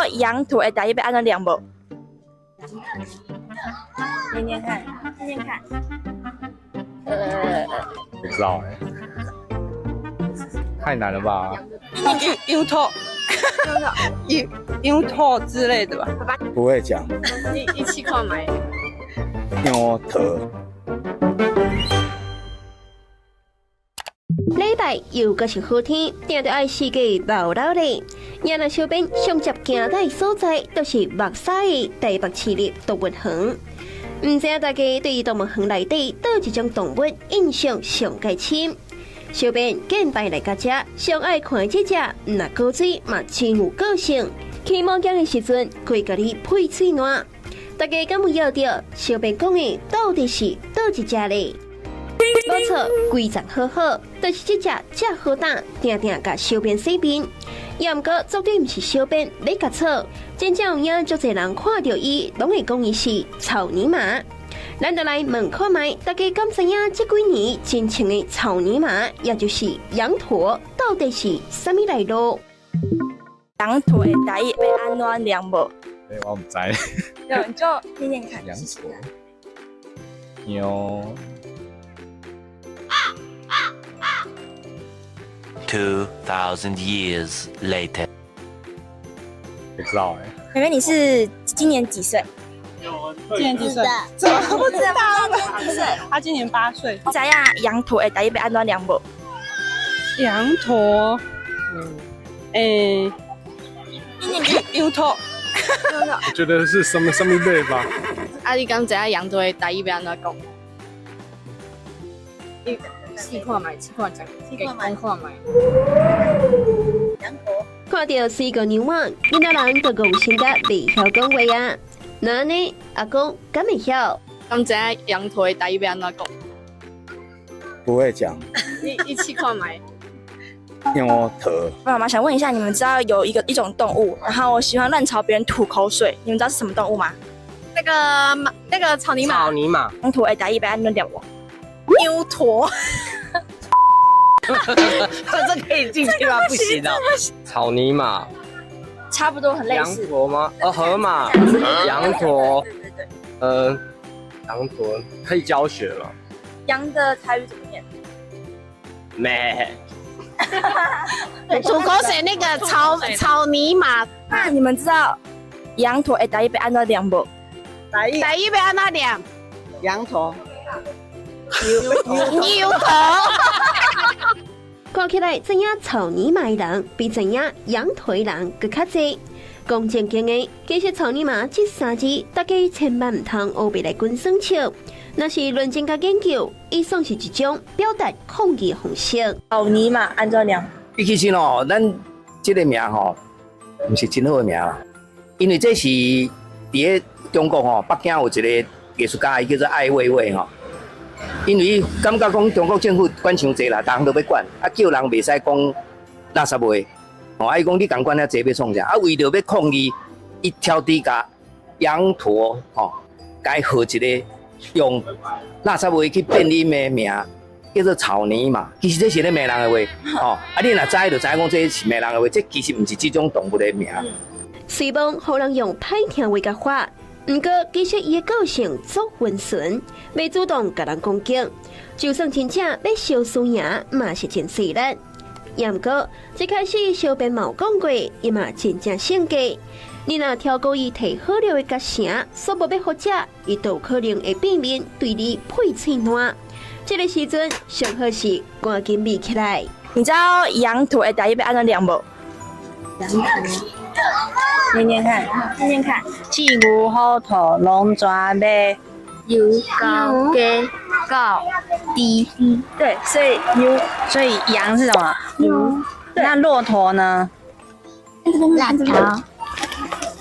羊駝的台語欲按怎念無？念念看，念念看。不知道哎，太難了吧？羊駝，羊駝之類的吧？不會講。你一起看覓。羊駝。禮拜又閣是好天，定著愛四界鬧鬧咧。今仔小編上接行到的所在，就是木柵的台北市立動物園。毋知影大家對動物園內底佗一種動物印象上蓋深？小編見擺來到遮，上愛看的這隻，毋若高水嘛真有個性。起毛鏡的時陣，會共你噴喙瀾。大家敢有猶著？小編講的到底是佗一隻咧？無錯，規叢好好，就是這隻遮好膽，定定共小編洗面。也毋過，絕對毋是小編欲共吵，真正有影，足濟人看著伊，攏會講伊是草泥馬。咱就來問看覓，大家敢知影這幾年真穿的草泥馬，也就是羊駝，到底是啥物來路？羊駝的台語欲按怎念無？欸，我毋知。你就念念看。羊駝。牛。 2000 years later，不知道哎。妹妹，你是今年幾歲？今年幾歲？怎麼不知道？幾歲？他今年8歲。知影羊駝的台語欲按怎念無？羊駝，欸，羊駝。我覺得是什麼什麼類吧。啊，你敢知影羊駝的台語欲按怎講？你試看覓，試看覓，講看覓。看著四個牛仔，囡仔人就戇心甲袂曉講話啊。那按呢，阿公敢會曉？敢知影羊駝的台語欲按怎講？不會講。你你試看覓。羊駝。爸媽想問一下，你們知道有一種動物，然後我喜歡亂朝別人吐口水，你們知道是什麼動物嗎？那個馬，那個草泥馬。草泥馬。羊駝的台語欲按怎念無？牛駝。這可以進去嗎？不行啊。草泥馬。差不多很類似。羊駝嗎？哦，河馬。羊駝。對對對。羊駝可以教學嗎？羊的台語怎麼念？咩？吐口水那個草泥馬。那你們知道羊駝的台語欲按怎念無？台語欲按怎念？羊駝。牛駝。看起來知影草泥馬的人比知影羊駝的人閣較濟。講正經的，其實草泥馬這三字，大家千萬毋通烏白來滾耍笑。若是認真共研究，伊算是一種表達抗議方式。草泥馬按怎念？伊其實哦，咱這個名吼，毋是真好的名啦，因為這是佇咧中國吼，北京有一個藝術家，伊叫做艾未未吼。因為伊感覺講中國政府管傷濟啦，逐項都欲管，啊叫人袂使講垃圾話，吼啊伊講你共管遐濟欲創啥？啊為著欲抗議，伊挑佇共羊駝吼，共伊號一個用垃圾話去變音的名，叫做草泥馬。其實這是咧罵人的話，吼啊你若知就知講這是罵人的話，這其實毋是這種動物的名。雖罔予人用歹聽話共話。毋過，其實伊的個性足溫順，袂主動共人攻擊。就算真正欲相輸贏，嘛是真細力。也毋過，一開始小編嘛有講過，伊嘛真正性格。你若超過伊提好料的夾誠，煞無欲予食，伊就有可能會變面對你噴喙瀾。這個時陣，上好是趕緊避起來。你知道羊駝的台語欲按怎念無？羊駝。念念看，念念看。志牛虎兔龍蛇馬，牛高雞狗豬。對，所以牛，所以羊是什麼？牛。那駱駝呢？駱駝。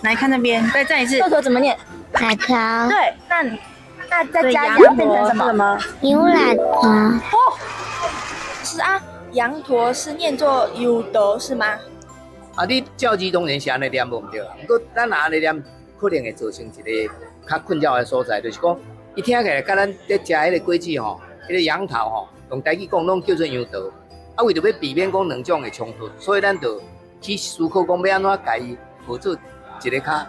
來看那邊，再一次。駱駝怎麼念？駱駝。對，那再加羊變成什麼？牛駱駝。哦，是啊，羊駝是念作牛駝是嗎？啊，你照字當然是按呢念無毋對啦，毋過咱若按呢念，可能會造成一個較困擾的所在，就是講，伊聽起來佮咱咧食彼個果子吼，彼個楊桃吼，用台語講攏叫做楊桃。啊，為著欲避免講兩種的衝突，所以咱就去思考講欲按怎共伊號做一个較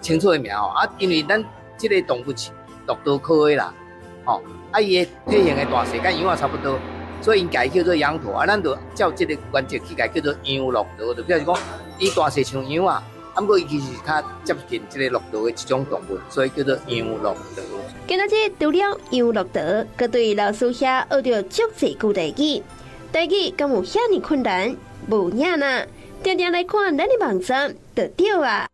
清楚的名吼。啊，因為咱這個動物是駱駝科的啦，吼，啊，伊的體型的大細佮羊仔差不多，所以𪜶共伊叫做羊駝。啊，咱就照這個原則去共伊叫做羊駱駝，就表示講伊大細像羊仔，啊，毋過伊其實是較接近這個駱駝的一種動物，所以叫做羊駱駝。今仔日除了羊駱駝，閣對老師遐學著足濟句台語，台語敢有遐爾困難？無影啦，定定來看咱的網站就對啊。